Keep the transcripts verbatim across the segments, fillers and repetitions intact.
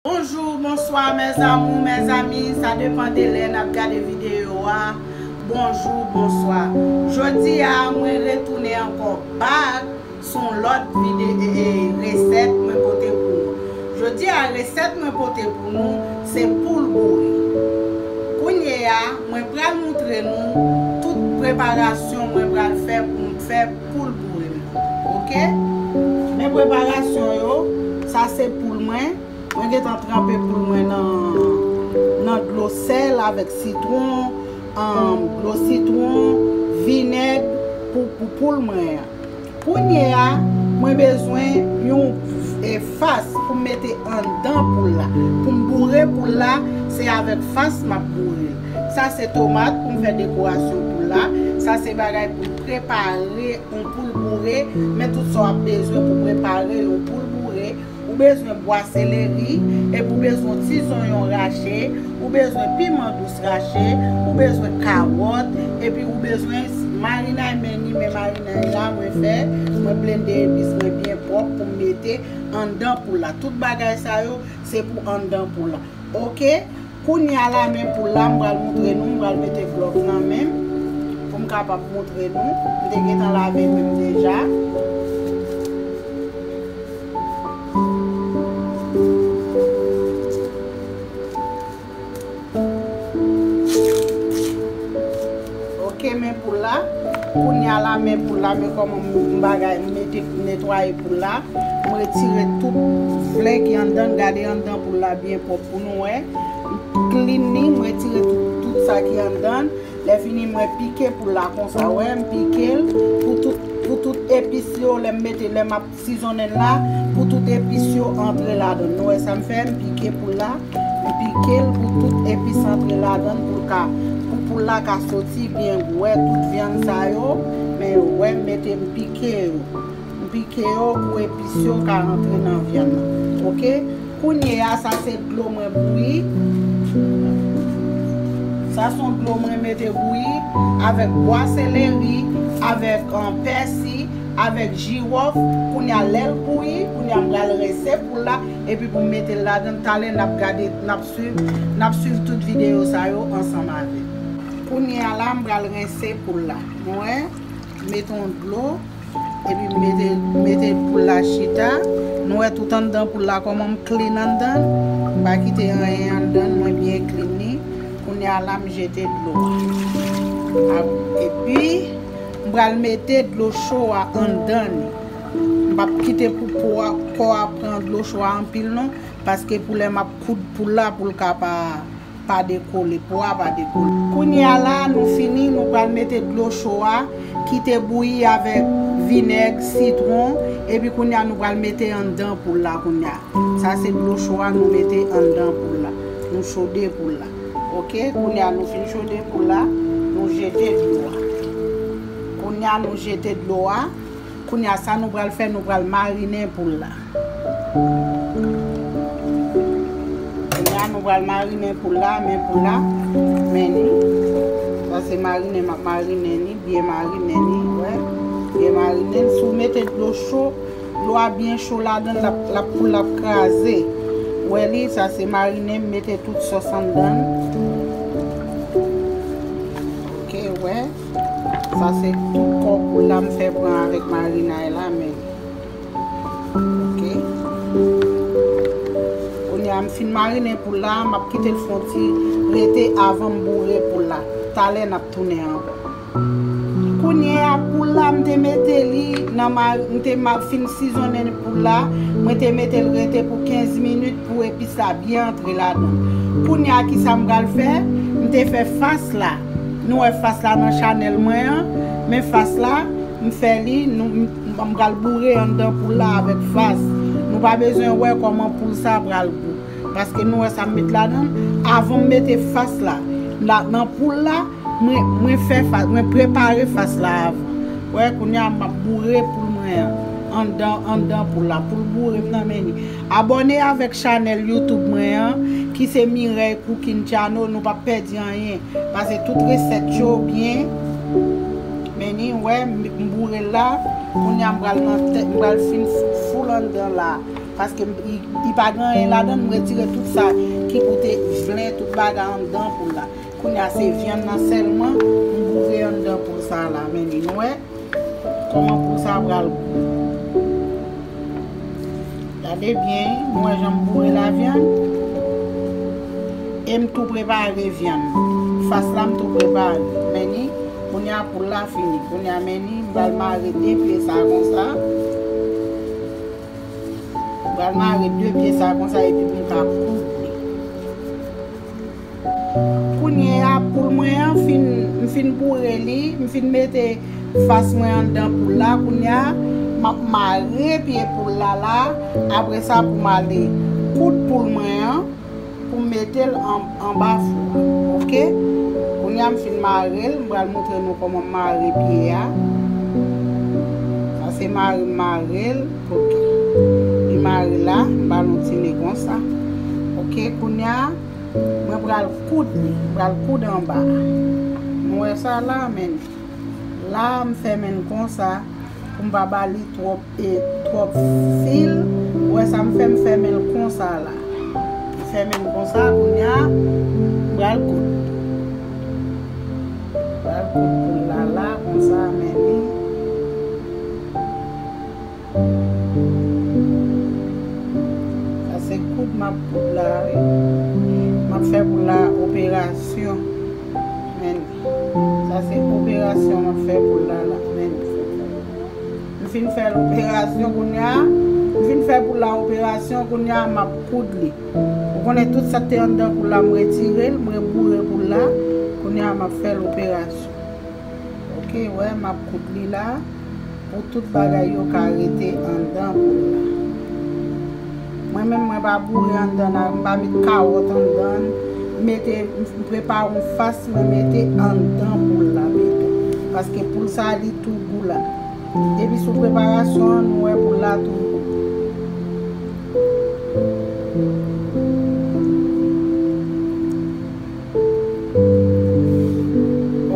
Bonjou, bonswa, mes amours, mes amis, sa depann de lè n ap gade videyo a. Bonjou, bonswa. Jodi a, mwen retounen ankò back sou yon lòt vide-, e, e, resèt mwen pote pou nou. Jodi a, resèt mwen pote pou nou, se poul boure. Kounye a, mwen pral montre nou tout preparasyon mwen pral fè pou m fè poul boure m. Oke? Men preparasyon yo, sa se poul mwen. Mwen gentan tranpe poul mwen nan, nan dlo sèl avèk sitwon, um, dlo sitwon, vinèg pou, pou poul mwen an. Kounye a, mwen bezwen yon, e, fas pou m mete anndan poul la. Pou m boure poul la, se avèk fas m ap boure l. Sa se tomat pou m fè dekorasyon poul la. Sa se bagay pou m prepare yon poul boure. Men tout sa w ap bezwen pou prepare yon poul boure. Ou bezwen bwa seleri, epi ou bezwen ti zonyon rache, ou bezwen piman dous rache, ou bezwen kawòt, epi ou bezwen marinay, men ni men marinay la mwen fè, mwen blende epis mwen byen pwòp pou m mete anndan poul la. Tout bagay sa yo, se pou anndan poul la. Oke? Kounye a la, men poul la, m pral montre nou, m pral mete glòv nan men m, pou m kapab montre nou. M te gentan lave men m deja. Oke, men poul la. Kounye a la, men poul la, men kòman m bagay, m mete, netwaye poul la. M retire tout flè ki anndan, gade anndan poul la byen pwòp pou nou wè. M clean li, m retire tout, tout sa ki anndan. Lè fini, mwen pike poul la konsa, wè, m pike l pou tout, pou tout epis yo, lè m mete, lè m ap sizonnen l la, pou tout epis yo antre ladan l. Nou wè sa m fè, m pike poul la, m pike l pou tout epis antre ladan l, pou l ka, pou poul la ka soti byen gou. Wè, tout vyann sa yo, men yo, wè, m mete, m pike yo. M pike yo pou epis yo ka rantre nan vyann nan. Oke? Kounye a, sa se dlo mwen bouyi. Sa se yon dlo mwen mete bouyi avèk bwa seleri, avèk, um, pèsi, avèk jiwòf. Kounye a, lè l bouyi, kounye a, m pral rense poul la, epi pou m mete l ladan l. Talè n ap gade, n ap swiv, n ap swiv tout videyo sa yo ansanm avè m. Kounye a la, m pral rense poul la. Nou wè, mete yon dlo. Epi m mete, mete poul la chita. Nou wè tout anndan poul la kòman m clean anndan l. M pa kite anyen anndan l, mwen byen clean li. Kounye a la m jete dlo a. Epi m pral mete dlo cho a anndan li. M p ap kite pou po a, kò a pran dlo cho a anpil non, paske pou lè m ap koud poul la pou l ka pa pa dekole, po a pa dekole. Kounye a la, nou fini, nou pral mete dlo cho a ki te bouyi avèk vinèg, sitwon, epi kounye a nou pral mete anndan poul la kounye a. Sa se dlo cho a nou mete anndan poul la. Nou chode poul la. Oke, kounye a nou fin chode poul la, nou jete dlo a. Kounye a nou jete dlo a. Kounye a sa nou pral fè, nou pral marinen poul la. Kounye a nou pral marinen poul la, men poul la, men ni. Sa se marinen, m ap marinen li, byen marinen li, wè. Byen marinen l, si w mete dlo cho, dlo a byen cho ladan l, l ap, l ap, poul la ap kraze. Wè li, sa se marinen, m mete tout sòs anndan l. Oke, wè. Sa se tout kò poul la m fè pran avèk marinay la, men. Oke. Kounye a m fin marinen poul la, m ap kite l fè yon ti rete avan m boure poul la. Talè n ap tounen ankò. Kounye a poul la m te mete li nan ma-, m te ma-, fin sizonnen poul la, mwen te mete l rete pou kenz minit pou epis la byen antre ladan. Kounye a kisa m pral fè? M te fè fas la. Nou wè fas la nan chanèl mwen an, men fas la, m fè li, nou, m, m pral boure anndan poul la avèk fas. Nou pa bezwen wè kòman poul sa pral gou. Paske nou wè sa m met ladan l. Avan m mete fas la, la, nan poul la, mwen, mwen fè fas, mwen prepare fas la avan. Wè, kounye a m ap boure poul mwen an, anndan, anndan poul la. Poul boure m nan men li. Abòne avèk chanèl YouTube mwen an, ki se Mireille Cooking Channel, nou p ap pèdi anyen. Pase tout resèt yo byen. Men ni, wè, m, m boure l la. Kounye a m pral nan tèt, m pral fin f-, full anndan la. Paske m, li, li pa gen anyen ladan l, m retire tout sa ki koute vlen, tout bagay anndan poul la. Kounye a se vyann nan sèlman, m boure anndan poul sa la, men li, nou wè kòman poul sa pral gou. Gade byen, nou wè jan m boure lavyann. E m tou prepare vyann. Fas la, m tou prepare. Men ni, kounye a poul la fini. Kounye a, men ni, m pral mare de pye sa konsa. M pral mare de pye sa konsa epi pou m ka koud li. Kounye a, poul mwen an fin, m fin boure li, m fin mete fas mwen anndan poul la. Kounye a, m ap mare pye poul la la. Apre sa, pou m ale koud poul mwen an, pou m mete l an, anba fou a. Oke? Kounye a, m fin mare l, m pral montre nou kòman m mare pye a. Sa se mare m mare l. Oke. Li mare la, m ba l yon ti men konsa. Oke, kounye a, mwen pral koud li, m pral koud anba. Nou wè sa la, men la, m fèmen l konsa pou m pa ba li twòp, e, twòp fil. Ou wè sa m fè, m fèmen l konsa la. M fèmen l konsa, kounye a, m pral koud. M pral koud poul la la, konsa, men li. Sa se koud m ap koud la, wi. M ap fè poul la operasyon. Men, sa se operasyon m ap fè poul la la. Men, m fin fè l operasyon kounye a. M fin fè poul la operasyon, kounye a m ap koud li. Ou konnen tout sa k te anndan poul la, m retire l, m reboure poul la. Kounye a m ap fè l operasyon. Oke, wè, m ap koud li la pou tout bagay yo ka rete anndan poul la. Mwen menm, mwen pa boure anndan la, m pa met kawòt anndan, m mete, m prepare yon fas, mwen mete anndan poul la pito. Paske poul sa, li tou gou la. Depi sou preparasyon an, nou wè poul la tou gou.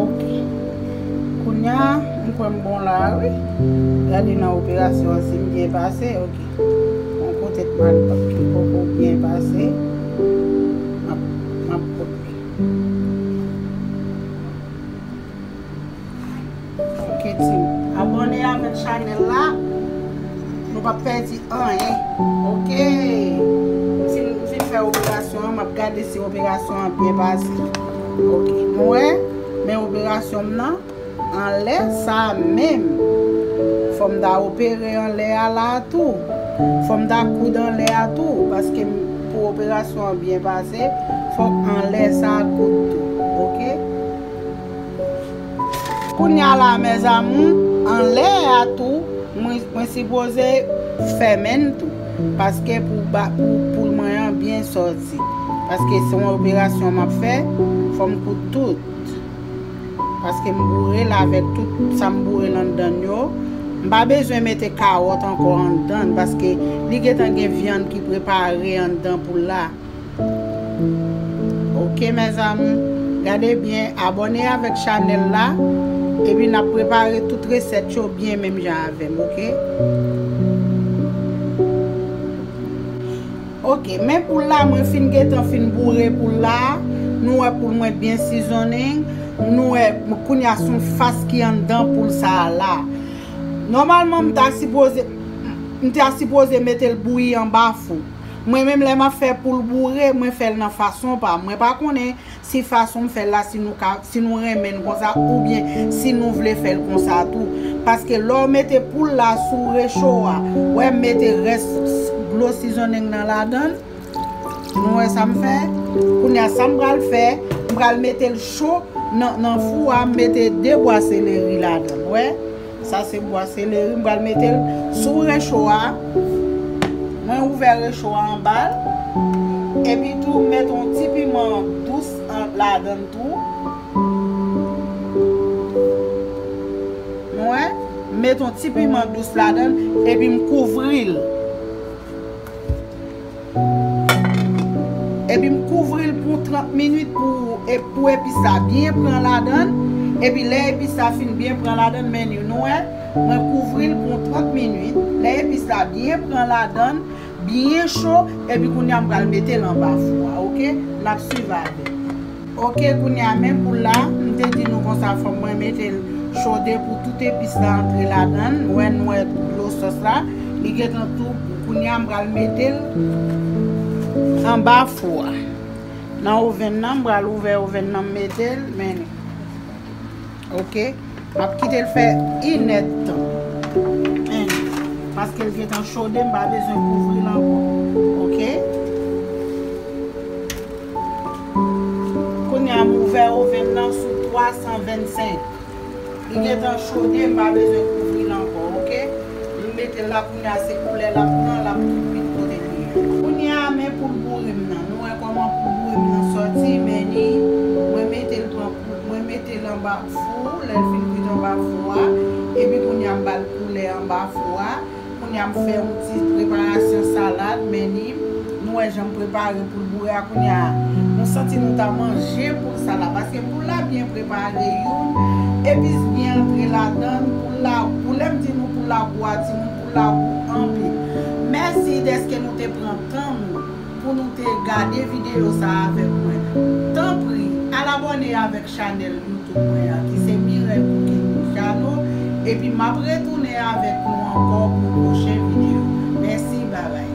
Oke. Kounye a, m kwè m bon la, wi. Gade nan operasyon an si m byen pase, oke. Yon kote k mal, ki poko byen pase. M ap, m ap kote. Oke, team. Abòne avèk chanèl la. Nou p ap pèdi anyen. Oke. M fin, m fin fè operasyon an. M ap gade si operasyon an byen pase. Oke. Nou wè, men operasyon m nan. Anlè sa menm. Fò m ta opere anlè a la tou. Fò m ta koud anlè a tou. Paske m, pou operasyon an byen pase, fòk anlè sa koud tou. Oke? Kounye a la, mes amours, anlè a tou, mwen, mwen sipoze fèmen l tou. Paske pou ba, pou poul mwen an byen sòti. Paske se yon operasyon m ap fè, fò m koud tout. Paske m boure l avèk tout sa m boure l anndan l yo. M pa bezwen mete kawòt ankò anndan l, paske li gentan gen vyann ki prepare anndan poul la. Oke, mes amours, gade byen, abòne avèk chanèl la, epi n ap prepare tout resèt yo byen menm jan avè m, oke? Oke, men poul la, mwen fin gentan fin boure poul la, nou wè poul mwen byen seasoning, nou wè, kounye a se yon fas ki anndan poul sa a la. Nòmalman, m ta sipoze, m ta sipoze mete l bouyi anba fou. Mwen menm lè m ap fè poul boure, mwen fè l nan fason pa m. Mwen pa konnen si fason m fè l la, si nou ka, si nou renmen l konsa, oubyen si nou vle fè l konsa tou. Paske lè w mete poul la sou recho a, wè m mete rès dlo seasoning nan ladan l. Nou wè sa m fè? Kounye a, sa m pral fè, m pral mete l cho nan, nan fou a, m mete de bwa seleri ladan l. Wè? Sa se bwa seleri, m pral mete l sou recho a. Mwen ouvè recho a anba l. Epi tou, m mete yon ti piman dous an, ladan l tou. Nou wè? M mete yon ti piman dous ladan l, epi m kouvri l. Epi m kouvri l pou trant minit pou, e, pou epis la byen pran ladan l. Epi lè epis la fin byen pran ladan l, men nou wè, mwen kouvri l pou trant minit. Lè epis la byen pran ladan l, Byen cho, epi kounye a m pral mete l anba fou a, oke? N ap swiv avè m. Oke, kounye a men poul la, m te di nou konsa fò mwen mete l chode pou tout epis la antre ladan l. Wè, nou wè dlo sòs la, li gentan tou, kounye a m pral mete l anba fou a. Nan ovenn nan, m pral ouvè ovenn nan, m mete l, men, oke? M ap kite l fè inèdtan. Men, paske l gentan chode, m pa bezwen kouvri l ankò. Oke? Kounye a, m ouvè ovenn nan sou twa san vennsenk. Li gentan chode, m pa bezwen kouvri l ankò, oke? M mete l la, kounye a, se koulè l ap pran, l ap tou kuit kote l ye. Kounye a, men poul boure m nan. Nou wè kòman poul boure m nan sòti, men ni, mwen mete l pran, mwen mete l anba fou, lè l fin kuit anba fou a, epi kounye a, m ba l koulè anba fou a. Kounye a, m fè yon ti preparasyon salad, men ni, nou wè jan m prepare poul boure a kounye a. Nou santi nou ta manje poul sa la, paske poul la byen prepare, youn, epis byen antre ladan l, poul la, pou lè m di nou poul la gou a, timoun, poul la gou anpil. Mèsi dèske nou te pran tan nou pou nou te gade videyo sa a avèk mwen. Tanpri, al abòne avèk chanèl YouTube mwen an, ki se Mireille Cooking Channel, epi m ap retounen avèk nou ankò pou pwochen videyo. Mèsi, babay.